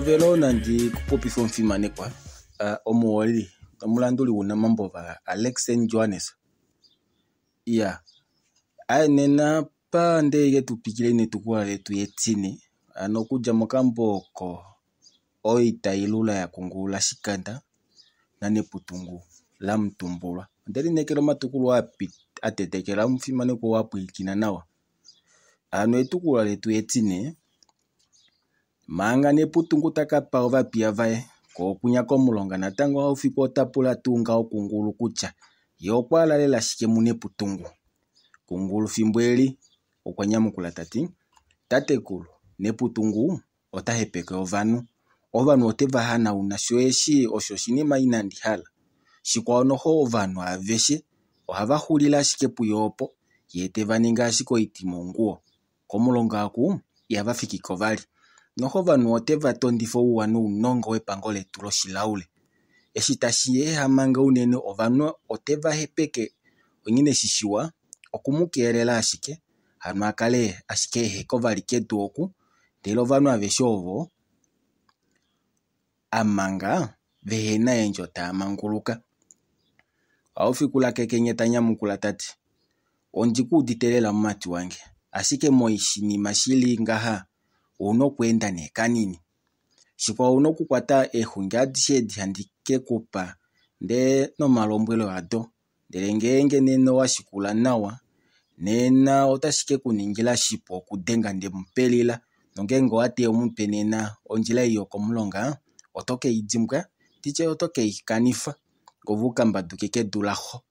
Pehovelo nandi ku popife omufimanekwa omuholi nomulanduli wounamambova Alex N Johannes. Iya, aye nena pa ndeike tu twikileni netukulwa letu etine hano okudja mokambo oko Oita ilula yaKungulula Shikanda naNeputungu laMutumbulwa. Onde lineekela omatukulwa a tetekela omufimanekwa owa pwilikina nawa. Hano etukulwa letu etine Manga Neputungu ta ka pa ovapiya vaye ko okwinya komulonga natango Haufiku ota pula tuu ngaho Kungulu kutya ye okwa hala lela shike muNeputungu. Kungulu fimbo eli okwa nyamukula ta ti, Tatekulu, Neputungu ota hepeke ovanhu. Ovanhu ote va hanauna sho eshi osho oshinima inandi hala. Shikwao noho ovanhu aveshe ohava xulile ashike puye opo, yee te va ningi ashike oitimonguwo. Komulonga oku ihava fiki ko vali. Noho ovanhu ote va tondifa ouwa nounongo wepango letu loshilaule. Eshi tashi ehamange unene ovanhu ote va hepeke onghene eshi shiwa oku mu keelela ashike hano a kale ashike eheko vali kedu oku ndele ovanhu aveshe ovo a manga vehena eendjo taa manguluka. Haufiku lakekenye ta nyamukula ta ti, Ondi ku udite lela mumati wange, ashike moshinima shi li ngaha ouna okweenda nee kanini. Shikwao ouna okukwata eexungi adishe edi handi ke ku pa ndee nomalombwelo ado. Ndele ngeenge nena owa shikula nawa, nena otashi ke ku ningila shipu okudenga ndemupelila. Nongeenge owa teya omutwe nena ondjila ei yokomulonga oto ke i dimbwa, nditye oto ke i kanifa ove u ka mbaduke kedu laxo.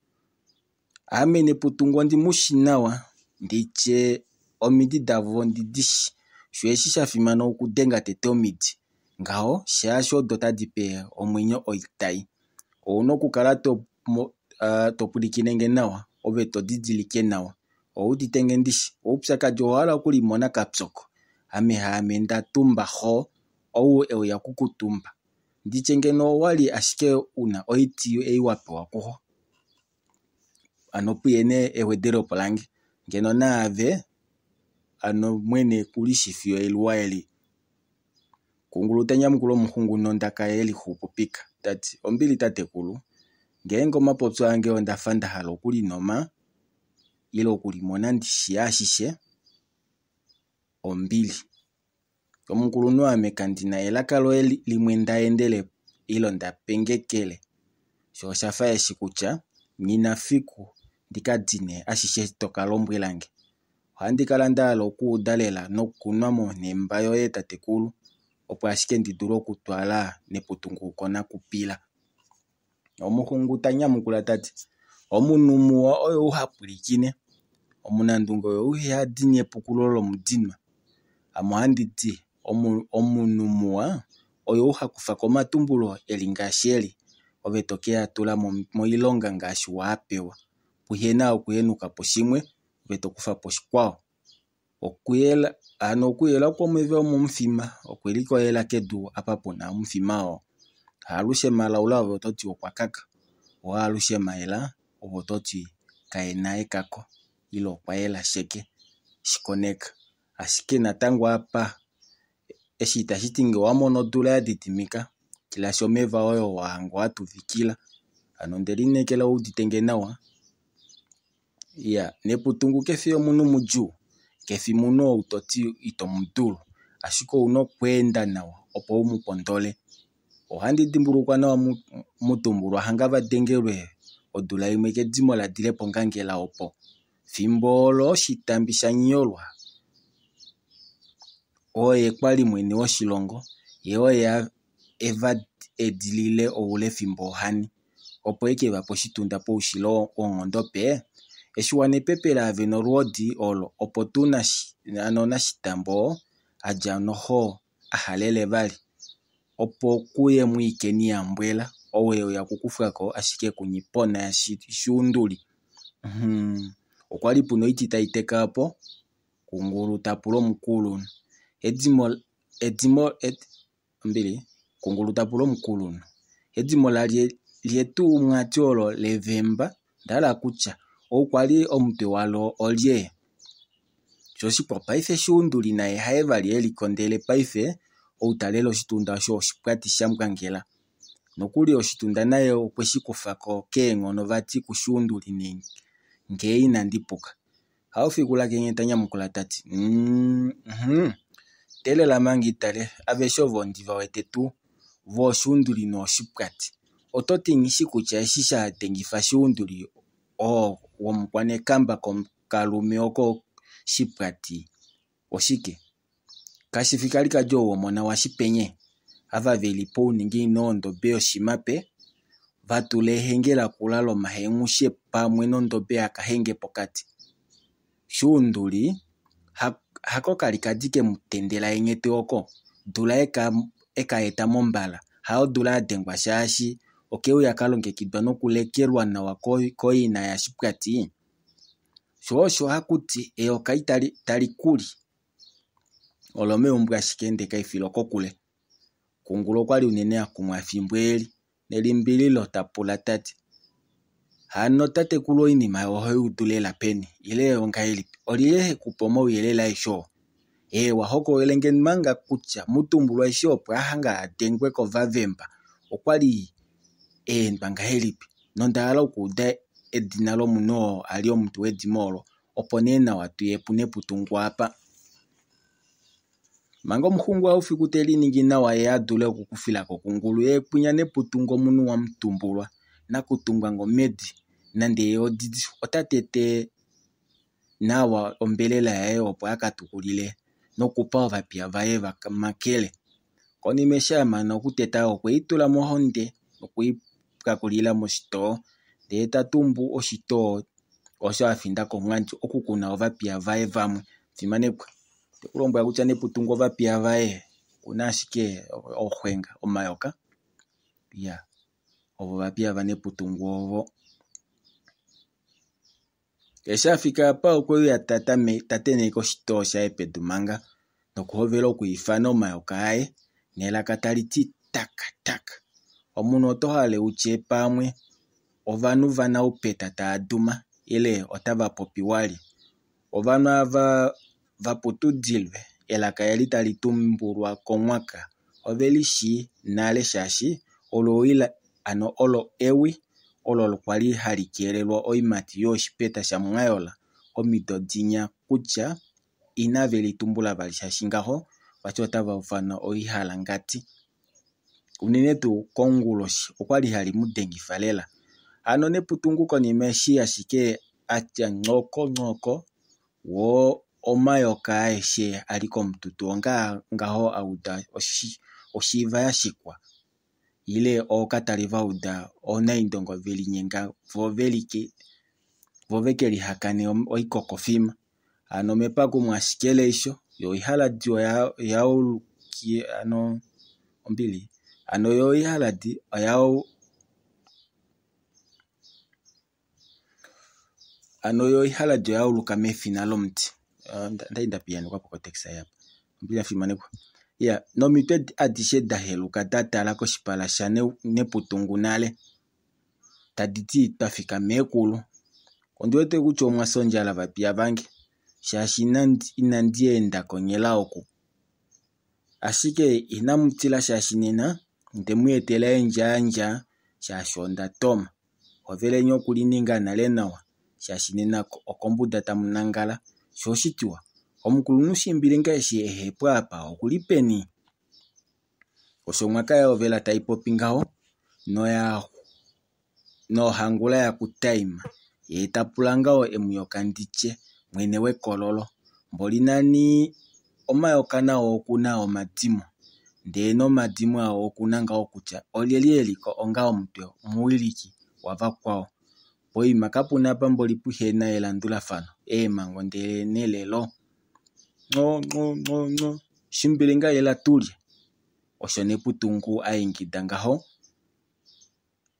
Ame Neputungu ondi mu shi nawa, nditye omidi davo ondi di shi. Sho eshi sha fimana okudenga tete omidi ngaho shaashi odo tadi pe omwenyo oitai. Ouna okukala to, to pwilikine nge nawa ove to didilike nawa. Ou udite nge ndishi oupyakadi owa hala okulimona kapyoko. Ame haame nda tumba xo ou e uya okukutumba. Nditye ngeno owali ashike una oiti ei wa pewa kuxo. Hano puye nee ewedelepo lange. Ngeno naave hano mwene kulishi fiyo eluwa eli. Kungulu ta nyamukula omuxungu nondaka ye lixupipika ta ti, Ombili tatekulu, ngeenge omapopyo ange onda fa nda hala okulinoma ile okulimona ndi shii ashishe, ombili. Omukulunhu ame kandi na elaka loye limwe nda endele ile nda pengekele. Sho osha fa eshi kutya nghi na fiku ndi ka dine ashishe to ka lombwela nge. Ohandi kala nda hala okuuda lela nokunwa monhemba yoye tatekulu, opo ashike ndi dule okutwala Neputungu konakupila. Omuxungu ta nyamukula ta ti, Omunhu muwa oyou ha pwilikine, omunandunge oyou iha dini epukululo lomudinwa. Ame ohandi ti, omunhu muwa oyou ha kufa ko omatumbulo e li ngaashi e li, ove to ke a tula moilonga ngaashi wa a pewa, puhe na okuhenuka po shimwe, ove to kufa po shikwao. Okuyela hano okuyela kwomeva omomufima okwe likolelela kedu apa pu na omufima oo. Haalushe malaula ove oto ti okwa kaka, oo haalushe mayela ove oto ti kae na ekako ile okwa yela sheke. Shi koneka. Ashike natango apa eshi itashi ti ngee owa mono odula ya didimika tilashi omeva oyo wa hangwa wa tuvikila. Hano onde lineekela ou udite nge nawa. Iya, Neputungu kefi omunhu mudjuu, kefi omunhu ou toti ito mu dulu, ashike ouna okweenda nawa opo u mu pondole. Ohandi dimbulukwa nawa mutumbulwa hanga va dengelwe odula imwe kedimo la dile pOngangela opo. Fimbo olo oshitambi sha nyolwa oye kwali mwene woshilongo, ye oye eva edilile oule fimbo ohani opo eke va pe oshitunda poushilo wonghondope. Eshi wanepepela ave nolwoodi olo opo tuu hano Nashitambo a dja noho a halele vali opo kuye Mwiikeni yaMbwela ou e uya okukufwa ko ashike kuNyipona yaShuunduli. Okwa li puna oiti tai teka opo Kungulu ta pula omukulunhu. Edimo edimo ed, ombili Kungulu ta pula omukulunhu. Edimo lalye tuu mwati olo levemba ndahala kutya ou kwali omutwe walo olye? Sho oshikwa paife Shuunduli naye haye vali e li kondele paife. Ou ta lele oshitunda osho oshipwati shaMbwangela. Nokuli oshitunda naye okwe shi kufa ko keenghono vati kuShuunduli nee ngee inandi puka. Haufiku laKenye ta nyamukula ta ti, Uhmm, teelela manga itale, aveshe ovo ondi va wete tuu, voo Shuunduli nooshipwati. Oto ti nghi shi kutya eshi sha dengifa Shuunduli oo womukwanekamba kokalume oko Shipwati oshike? Kashi fi kalikadi ou womona waShipenye? Ava ve li pouninginino wondobe yoshimape, va tula ehenge lakula lomahengushe pamwe nondobe yaKahenge pokati. Shuunduli hako kalikadi ke mu tendela enghete oko, dula e ka eta mombala, hayo dula ya dengwa shaashi oke uya ka longekidwa nokulekelwa nawa kooina yaShipwati? Sho osho haku ti eyoka itali kuli olomeumbo ashike ndee kai fi lokokule. Kungulu okwali unene a kumwa efimbo eli, nelimbililo ta pula ta ti, Hano tatekulu oinima ohoi udu lela peni ile ongahelipi? Olyelye he ku pe omauyelele aeshe oo? Eewa hokololele nge manga kutya Mutumbulwa eshi opo a hanga a dengwe kovavemba okwa li a endwa ngahelipi nonda hala okuuda edina lomunhu oo a li omutwe wedimo olo opo nee nawa tuye puNeputungu apa. Manga omuxungu Haufiku te liningi nawa ye a dule okukufila ko kungulu ye kwinya Neputungu omunhu waMutumbulwa nakutumbwa ngomhedi nande ye odidi ota tete nawa ombelela yaye opo a ka tukulile nokupa ovapiya vaye va makele. Konima eshi a mana okuteta okwe i tula mohonde noku i pwakulila moshitoo ndee ta tumbu oshitoo osho a finda komwandi oku kuna ovapiya vaye vamwe. Fimanekwa. Teku lombwela kutya Neputungu ovapiya vaye okuna ashike ooxwenga omayoka. Iya, ovo ovapiya vaNeputungu ovo. Eshi a fika apa okwe uya ta tenheke oshitoo shaye pedu manga nokuhovela okwiifana omayoka aye nelaka tali ti taka taka. Omunhu oto hale u tye pamwe ovanhu vanaupeta taa duma ile otava popi walye. Ovanhu ava va putudilwe elaka eli tali tumbulwa komwaka ove li shii nale shaashi olo ewi olo kwa li hali keelelwa oimati yooshipeta shaMwayola omido dinya kutya inave li tumbula vali shaashi ngaho vati otava ufanwa oihalangati. Unene tuu konguloshi okwali hali mu dengifa lela. Hano Neputungu konima eshi ashike a tya nhoko nhoko woo omayoka aeshe a li komututu onga ngaho a uda oshiva ya shikwa ile ookatali va uda oonaindongo ve linyenga vo ve ke lihakane oikokofima. Hano mepakumo ashike leisho yo oihaladi hano ombili hano yo oihaladi oya hano yo oihaladi oya uluka mefina lomuti. Ondali nda piyaanekwa po kotaxi ei apa. Ombili ya fimanekwa. Iya, nomitwe adishe da heluka da tala koshipala shaNeputungu nale. Tadi ti twa fika meekulu. Ondi wete kutya omwa fya ondjala vapiya vange shaashi inandi enda konyela oku. Ashike inamu tila shaashi nena onde mu etela eendjaandja shaashi onda toma. Hoveleni okulininga nale nawa shaashi nena okombuda tamu nangala. Sho oshitiwa omukulunhu Shimbilinga eshi ehe po apa okuli peni? Osho omwaka ya hovela tai popi ngaho nohangula yakutaima yee ta pula ngaho emuyoka nditye mwene wekololo. Mboli nani omayoka nao oku na omadimo ndee nomadimo ao oku na ngaho kutya olyelye e li ko onga omutwe omuwiliki wavakwao. Poima kapu na apa mboli puhe na elandulafano, eemhango ndele nelelo. Nco nco nco nco Shimbilinga ila tulye! Osho Neputungu a ingida ngaho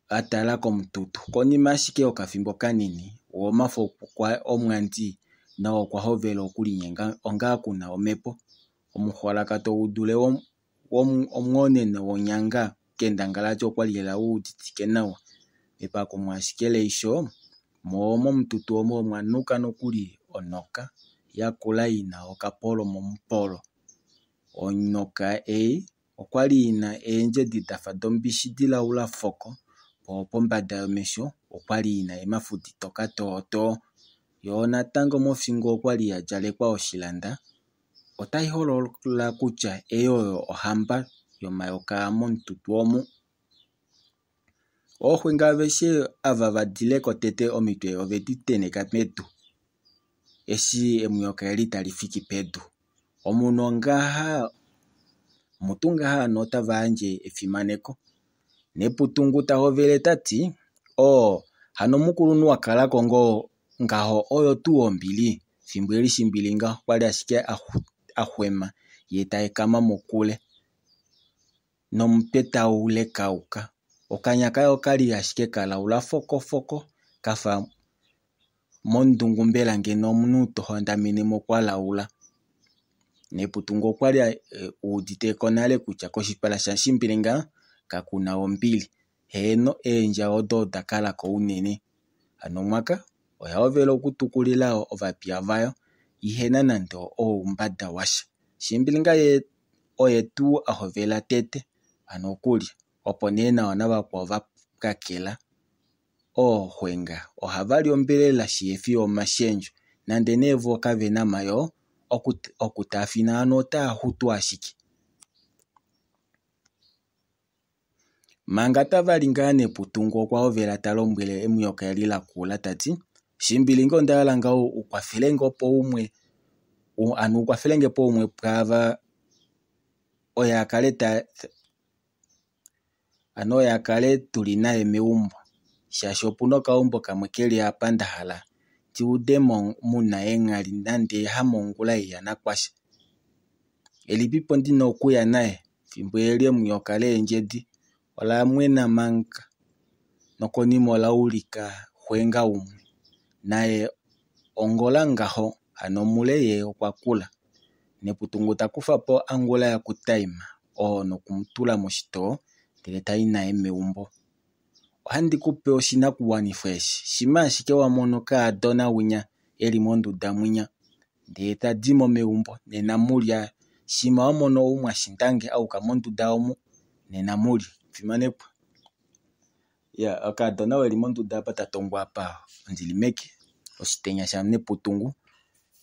a tala komututu. Konima ashike yokafimbo kanini, wo omafo omwandi nao okwa hovela okulinyenga onga ku na omhepo. Omuxwalakato u dule omwooneno wonyanga kendangalati okwa li lela u uditike nawa. Mepakumo ashike leisho, moo momututu omo omwa nuka nokuli onoka yakula i na okapolo momupolo. Onyoka ei okwali ina eendjedi dafa dombishi dilaula foko, poo pombada yomesho okwali ina emafodi toka tootoo. Yoo natango mofingo okwali yadjalekwa oshilanda, otai holola kutya ei oyo ohamba yomayoka momututu omu. Ooxwenge aveshe ava vadileko tete omitwe ovedi tenheka pedu eshi emuyoka eli tali fiki pedu. Omunhu ngaha mutu ngaha hano otava yandje efimaneko. Neputungu tahovele tati oo hano omukulunhu wakalako ngoo ngaho oyo tuu ombili fimbo eli shimbilinga okwali ashike axwema yee taekama mokule nomutwe tau lekauka. Okanya kaye okali ashike kalaula fokofoko kafa mondungu mbela ngeno omunhu tohondamenemo kwalaula. Neputungu okwali euditeko nale kutya koshipala shashimbilinga kakuna ombili. Heeno eendja odo oda kalako unene. Hano omwaka oya hovela okutukulila ovapiya vayo ihena nande oumbada washa. Shimbilinga oye tuu ahovela tete hano okulya opo nee nawa navakwao vapakela. Ooxwenga ohavali ombelela shihefi omashendjo nande nee voo kavena mayoo okutaafina hano otaaxutu ashike. Manga tavali ngaa Neputungu okwa hovela talombwele emuyoka eli lakula tati Shimbilinga ondahala ngaho ukwafelenge opo umwe hano ukwafelenge poumwe pwaava oye akale ta hano oye akale tuli naye meumbo shaashi opuna okaumbo kamwe keli apa ndahala ndiudemo muna eenghali nande hamongula ei yanakwasha. Elipipo ndina okuya naye fimbo eli emuyoka leendjedi ola mwena manga nokonima ola ulika xwenga umwe naye ongola ngaho hano mule yee okwa kula. Neputungu takufapo Angula yaKutaima oo nokumutula moshitoo ndele tai naye meumbo. Ohandi kupe oshinakuwanifwa eshi shima ashike wamono kaadona winya eli monduda mwinya ndee tadimo meumbo nena mulya. Shima wamono ou mwashindange ayuka monduda omu nena mulya. Fimanekwa. Iya okaadona ou eli monduda apa tatongwa apa Ndilimeke oshitenya shaNeputungu.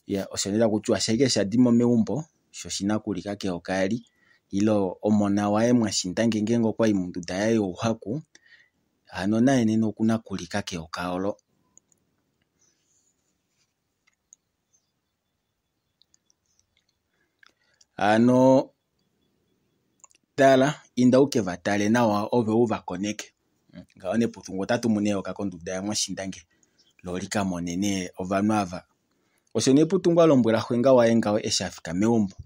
Iya osho nee takutiwa shee shadimo meumbo sho oshina okulika keyoka eli ile omona waye mwashindange ngeenge okwayi monduda yaye youhaku hano naye nena okuna okulika keyoka olo. Hano tala inda ukevatale nawa ove uvakoneke. Ngaho Neputungu otatumu nee eyoka konduda yamwashindange loo likamone nee ovanhu ava. Osho Neputungu alombwela xwenga waye ngaho eshi afika meumbo.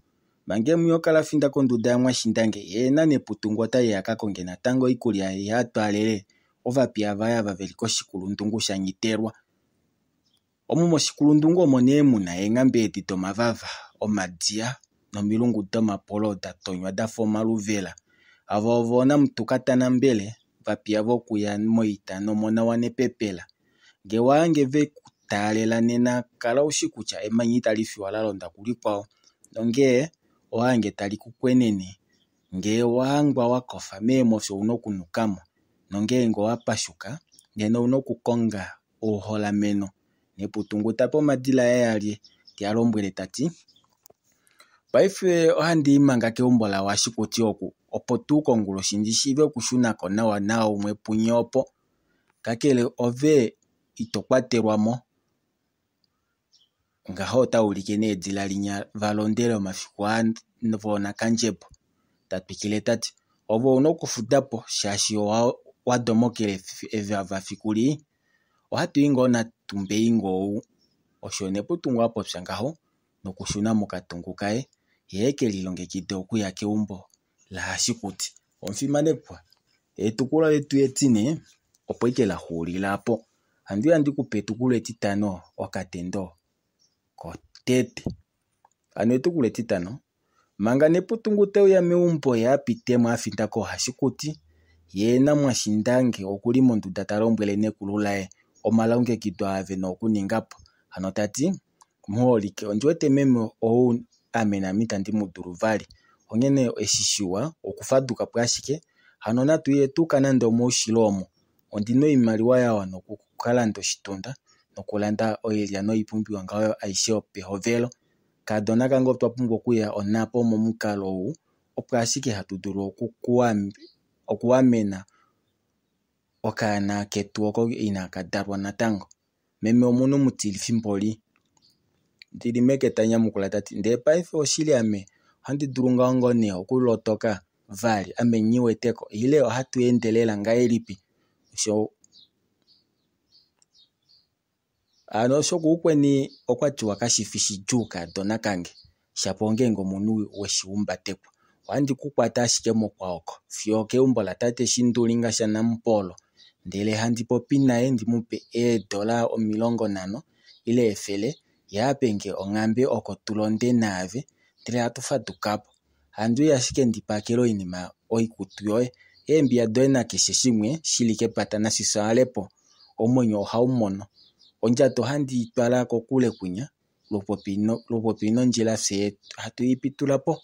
Manga emuyoka lafinda konduda yamwashindange yee naNeputungu otayi akakonge natango oikulya ye atwaalele ovapiya vaye ava veli koshikulundungu shaNyitelwa. Omu moshikulundungu omo nee muna eenghambe edi domavava omadiya nomilungu domapolo datonywa dafa omaluvela. Ava ovo oonamutuka tanambele vapiya vokuya moita nomona waNepepela. Ngee owahange vekutaalela nena kala ushi kutya emanya itali fiwa lalonda kulikwao nongee owahange tali kukwenene ngee owahangwa wakofa meemofi ouna okunukamo nongeenge owapashuka nena ouna okukonga ouholameno. Neputungu tape omadila aye alye tealombwele tati paife ohandii manga keumbo lawashikuti oku opo tuu konguloshi ndishiive okushunako nawa naumwe punye opo kakele ove ito kwatelwamo. Ngaho otaulike nee edila linya valondele omafiku aa voonakandjebo. Tatwikile tati ove ouna okufudapo shaashi wadomokele evava fiku lii ohatui ngoo natumbei ngoo ou. Osho Neputungu apopya ngaho nokushuna mokatungu kaye yee ekelilongekide okuya keumbo lahashikuti. Omufimanekwa etukulwa letu etine opo ike laxuulila aapo. Ohandiya ndikupe etukulwa etitano okatendo kotete. Hano etukulwa etitano manga Neputungu teuya meumbo yee apitemo afinda koohashikuti yee namwashindange okuli monduda talombwele nekulu laye omalongekido aa vena okuningapo. Hano tati muholike ondiwete meme ou ame naame itandi mudulu vali. Onghene eshi shiwa okufaduka po ashike. Hano natu ye tuuka nande omoushilo omo. Ondina oimaliwa yawana okukalanda oshitunda nokulanda oilya noipumbiwa ngaho aishe yopehovelo. Kaadona kange otwa pumbwa okuya onhapo momukalo ou opo ashike hatu dulu okuamena okaana ketu oko inaka dalwa natango. Meme omunhu mutilifi mboli. Ndilimeke ta nyamukula tati ndee paife oshili ame ohandi dulu ngaho nee okulotoka vali ame nghi weteko ile ohatu ende lela ngahelipi? Hano shokuukweni okwatiwa kashifi shidjuu kaadona kange shapo ongeenge omunhu weshi humbatekwa. Ohandi ku kwata ashike mokwooko fiyo okeumbo latate Shindulinga shaNamupolo ndele handi popi naye ndi mu pe eedola 50 ile 100 ye apenge onghambe oko tu londe naave ndele hatu faduka po. Handi uya ashike ndi pakele oinima oikutu yoye eembiya doye nakeshe shimwe shili kepata nashi fyaale po. Omwenyo ohau mono. Ondjato ohandi i twala kokule kwinya lwopopi nondjila fyee hatu i pitula po.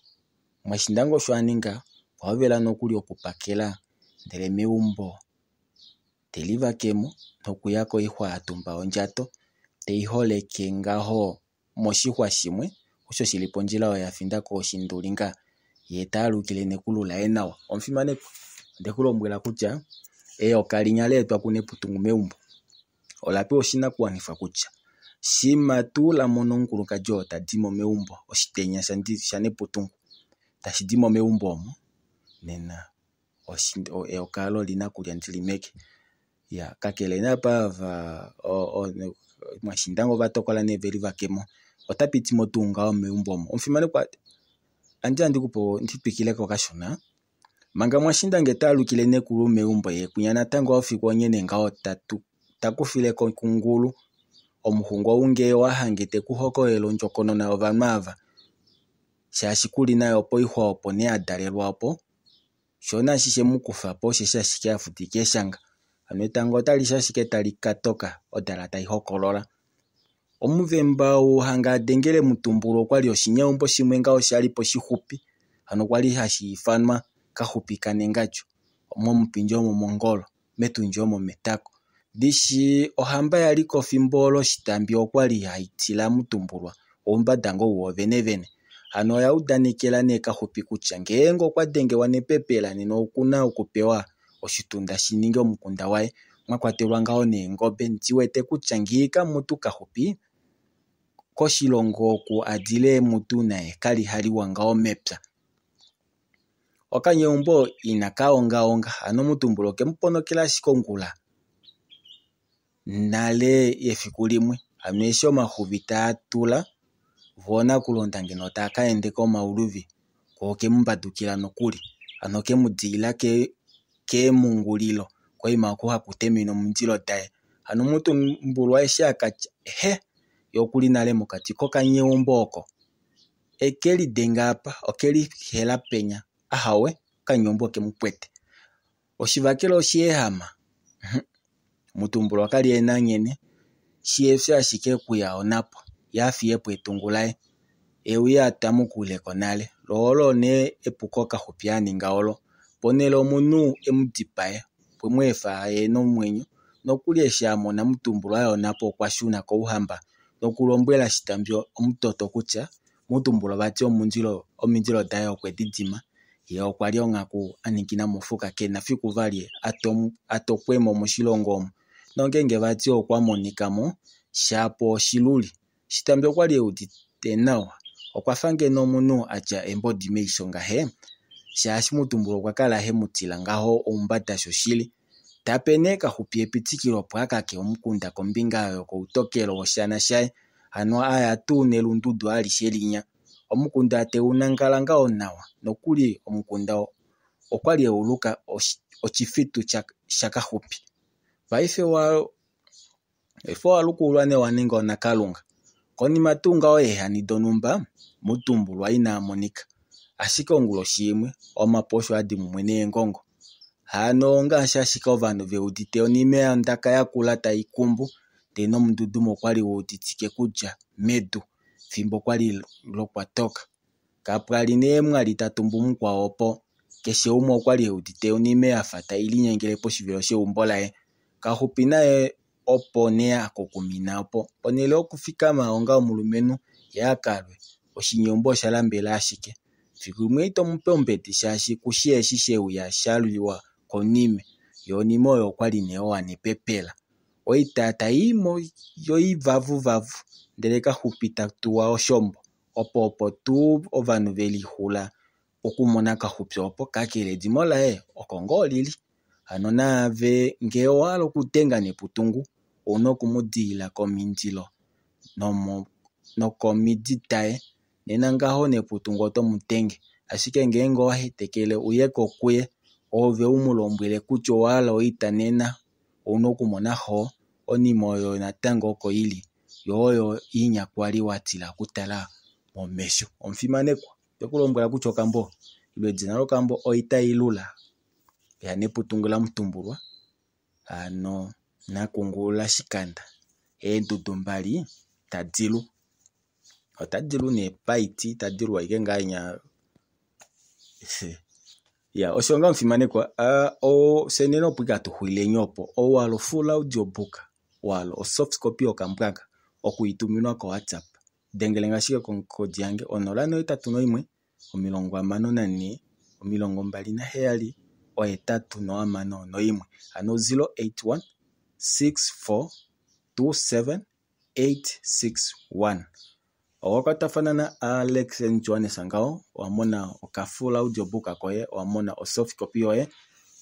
Mwashindango osho a ninga okwa hovela nokuli okupakela ndele meumbo te livake mo nokuya koixwa a tumba ondjato tei holeke ngaho moshixwa shimwe osho shili pondjila oyo ya finda kooshindulinga yee ta alukile nekulu laye nawa. Omufimanekwa onde ku lombwela kutya eyoka linya la etwa kuNeputungu meumbo ola pewa oshinakuwanifwa kutya shima tuu la mono omukulukadi oo ta di mo meumbo oshitenya shaNeputungu tashi di mo meumbo omo nena eyoka olo olina okulya Ndilimeke. Ya kakele nee apa Mwashindango ova tokola nee ve livake mo. Ota piti mo tuu ngaho meumbo omo. Omufimanekwa andi handi kupe ndi twikile ko kashona. Manga Mwashindange ta alukile nekulu meumbo ye kwinya natango haufiku onghene ngaho ta kufile ko kungulu. Omuxungu ou ngee owa hange te ku hokololele ondjokonona yovanhu ava shaashi kuli naye opoixwa opo nee a dalelwa opo shoo naashi she mu kufa po osheshi ashike a fudika eeshanga. Hano etango otali shi ashike tali ka toka odala tai hokolola. Omuvemba ou hanga a dengele Mutumbulwa okwali oshinyaumbo shimwe ngaho shali po shixupi hano kwali hashi ifanwa Kaxupi kaNengatyo momupindja omo mongolo metundji omo metako. Ndishi ohamba yaliko fimbo olo Shitambi okwali hai tila Mutumbulwa oumbada ngoo woovene vene. Hano oya udanekela nee Kaxupi kutya ngeenge okwa dengelwa nepepela nena okuna okupewa oshitunda shi ninge omukunda waye mwa kwatelwa ngaho neengobe. Ndi wete kutya ngiika mutu Kaxupi koshilongo oku adile mutu naye kali haliwa ngaho mepya. Okanyeumbo ina ka ongaonga hano Mutumbulwa okemu ponokela ashike ongula nale yefiku limwe. Hano eshi omaxuvi taa tula voo nakulonda ngeno taa ka endeka omauluvi ko okemu mbadukila nokuli. Hano okemu diila keemungulilo koima oko haku temene omundilo daye. Hano Mutumbulwa eshi akatya ehe ye okuli nale mokati kokanyeumbo oko. Eke lidenga apa okeli hela penya ahawe okanyeumbo okemu kwete. Oshivakela oshiyehama. Mutumbulwa kali ena nghene shihefi ashike okuya onhapo ye afiye po etungu laye. Euya atamukuleko nale. Lo olo nee epuko Kaxupi a ninga olo. Ponhele omunhu emu dipae okwe mu efa aye nomwenyo nokuli eshi a mona Mutumbulwa aya onhapo okwa shuna kouhamba nokulombwela Shitambi omutoto kutya Mutumbulwa vati omindilo daye okwe di dima ye okwa li onghaku a ningina mofuka kena fiku vali atokwemo moshilongo omo nongeenge vati okwa monika mo shapo oshiluli. Shitambi okwali eudite nawa okwa fa ngeno omunhu atya embodi meisho ngahe shaashi Mutumbulwa okwa kala he mu tila ngaho oumbada shoshili. Tape nee Kaxupi epitikilo opo akake omukunda kombinga yokoutokelo woshana shaye hano aya tuu nelundudu alishe linya. Omukunda teu nangala ngaho nawa nokuli omukunda okwali euluka oshifitu shaKaxupi. Paife owa lukululwa nee wa ninga onakalunga. Konima tuu ngaho yeehani donhumba Mutumbulwa ina monika. Ashike onguloshi imwe omapu osho adi mumwe neengongo. Hano ongaashi ashike ovanhu ve udite onime yondaka yakula tai kumbu ndee nomundudumo okwali wu uditike kudja medu fimbo kwali lokwatoka. Kapwali nee mwali ta tumbu mukwao opo. Keshe umwe okwali e udite onime yafa tai linyengele poshivelo sheumbo laye. Kaxupi naye opo nee a kukumina opo. Ponhele yokufikama onga omulumenhu ye a kalwe, oshinyeumbo osha lambela ashike. Fiku limwe ito mu pe ombedi shaashi kushi eshi sheuya sha liwa konime. Yoo onime oyo okwali nee owanepepela. Oita tai imo yo ivavuvavu ndele kaxupi ta tuwa oshombo. Opo opo tuu ovanhu ve lixula okumona kaxupi opo, kakele edimo laye oko ngoo lili. Hano naave ngee owa hala okudenga Neputungu ouna oku mu dilila komindilo nokomidi daye nena ngaho Neputungu oto mu denge. Ashike ngeenge owa hetekele uyeko kuye ove u mu lombwele kutya owahala oita nena ouna okumona xo onime oyo natango oko ili yoo oyo inya kwali watila okutala momesho. Omufimanekwa ondeku lombwela kutya okambo ile edina lokambo Oita Ilula yaNeputungu laMutumbulwa hano nakungulula shikanda eendudu mbali tadilu otadilu nee paiti itadilu ashike ngahenya ya osho nga omufimanekwa fye nena opo ike hatu xulileni opo ou wahala ofull audio book wahala osoft copy yokambwaka okuituminwa ko WhatsApp dengele ashike kongodi yange 081 64 27 861 hano 081 64 27 861. Owa kwatafana na Alex Johannes ngaho owa mona okafull audio book koye owa mona osoft copy yoye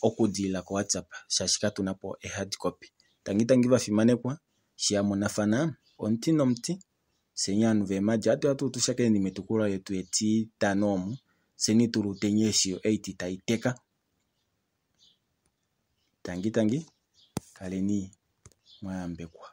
okudilila ko WhatsApp shaashi katuna po ehard copy. Tangi tangi vafimanekwa eshi hamonafana omuti nomuti fyeni ovanhu veemadi ohatu ya tuu tushakeneni metukulwa letu etitano omu fyeni tuluteni eshi oiti taiteka. Tangi tangi kaleni mwayambekwa.